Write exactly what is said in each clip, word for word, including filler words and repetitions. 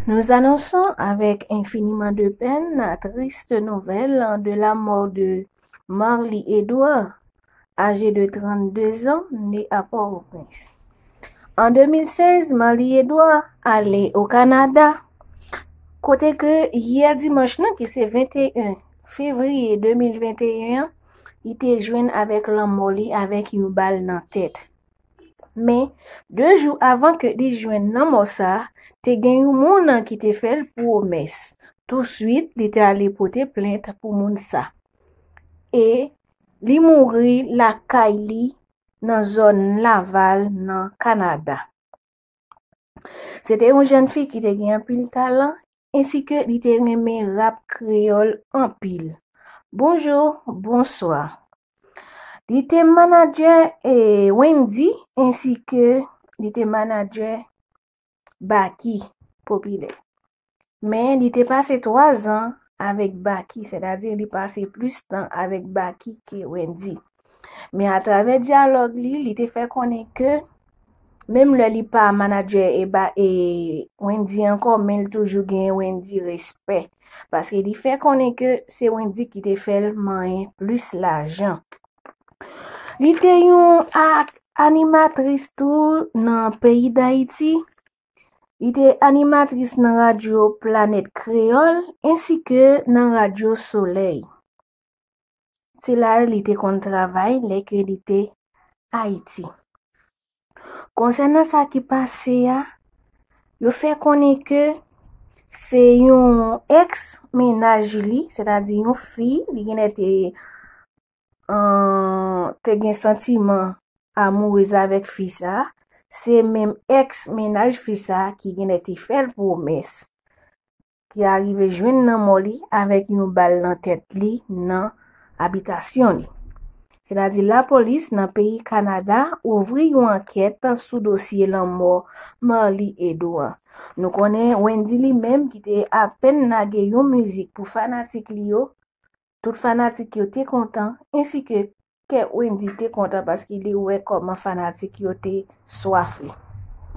Nous annonçons avec infiniment de peine la triste nouvelle de la mort de Marly Edouard, âgé de trente-deux ans, né à Port-au-Prince. An de mil sèz, Marly Edouard ale o Kanada, kote ke yè dimanch lan, ki se venteyen fevriye de mil venteyen an, li te jwenn avèk lanmò li avèk yon bal nan tèt. Men, de jou avan ke li jwenn lanmò sa, te gen yon moun ki te fè l pwomès. Touswit, li te ale pote plent pou moun sa. E li mouri lakay li nan zòn Laval, nan Kanada. Se te yon jèn fi ki te gen anpil talan, ensi ke li te renmen rap kreyòl anpil. Bonjou, bonswa. Li te manadjè, e, Wendyy, ensi ke li te manadjè Baky Popilè. Men li te pase twa zan avèk Baky, sètadi li pase plis tan avèk Baky ke Wendyy. Men atravè dyalòg li, li te fè konnen ke menm lè li pa manadjè e ba, e Wendyy ankò, men li toujou gen Wendyy respè. Paske li fè konnen ke se Wendyy ki te fè l manyen plis lajan. Li te yon ak-, animatris tou nan peyi Dayiti. Li te animatris nan radyo Planèt Kreyòl ensi ke nan radyo Solèy. Se la li te konn travay lè ke li te Ayiti. Konsènan sa ki pase a, yo fè konnen ke se yon èks mennaj li, sètadi yon fi, li genlè te, an, te gen santiman amourez avèk fi sa, se menm èks mennaj fi sa ki genlè te fè l pwomès, ki arive jwenn lanmò li avèk yon bal nan tèt li nan abitasyon li. Sètadi lapolis nan peyi Kanada ouvri yon ankèt sou dosye lanmò Marly Edouard. Nou konnen Wendyy li menm ki te apèn lage yon mizik pou fanatik li yo, tout fanatik yo te kontan, ensi ke kè Wendyy te kontan paske li wè kòman fanatik yo te swaf li.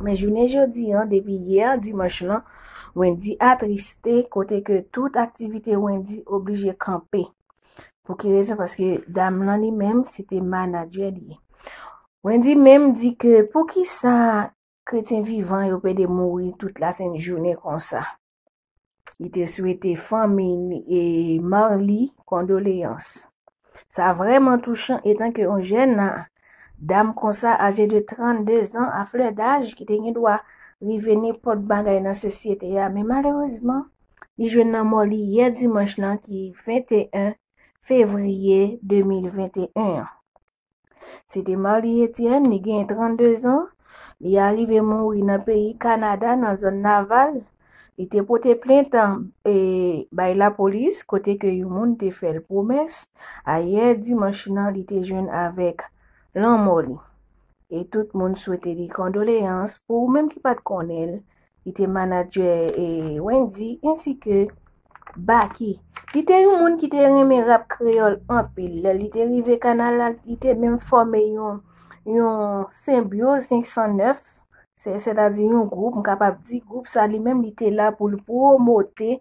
Men jounen jodi an, depi yè dimanch lan, Wendyy atriste kote ke tout aktivite Wendyy oblije kanpe. Pou ki rezon? Paske dam lan li menm, se te manadjè li ye. Wendyy menm di ke poukisa kretyen vivan yo pede mouri tout lasent jounen konsa. Li te swete fanmi e Marly kondoleyans. Sa vrèman touchan, etan ke yon jèn dam konsa, aje de trannde zan, a flè daj, ki te gen dwa rive nenpòt bagay nan sosyete a, men malerezman, li jwenn lanmò li yè dimanch lan ki venteyen fevriye de mil venteyen an. Se te Marly Etienne, li gen trannde zan. Li arive mouri nan peyi Kanada, nan zòn Laval. Li te pote plent, e, bay lapolis, kote ke yon moun te fè l pwomès. Ayè dimanch lan, li te jwenn avèk lanmò li. E tout moun swete li kondoleyans. Pou ou menm ki pa t konnen l, li te manadjè, e, Wendyy, ensi ke Baky. Li te yon moun ki te renmen rap kreyòl anpil. Lè li te rive Kanada, li te menm fòme yon, yon senbyoz senk san nèf, se, sètadi yon gwoup, m kapab di, gwoup sa li menm, li te la pou l pwomote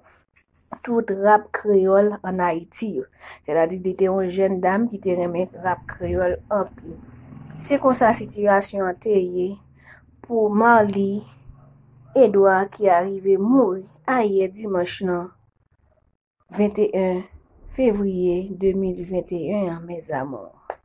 tout rap kreyòl ann Ayiti yo. Sètadi, li te yon jèn dam ki te renmen rap kreyòl anpil. Se konsa sitiyasyon an te ye pou Marly Edouard ki arive mouri ayè dimanch lan, venteyen fevriye de mil venteyen an, mes amours.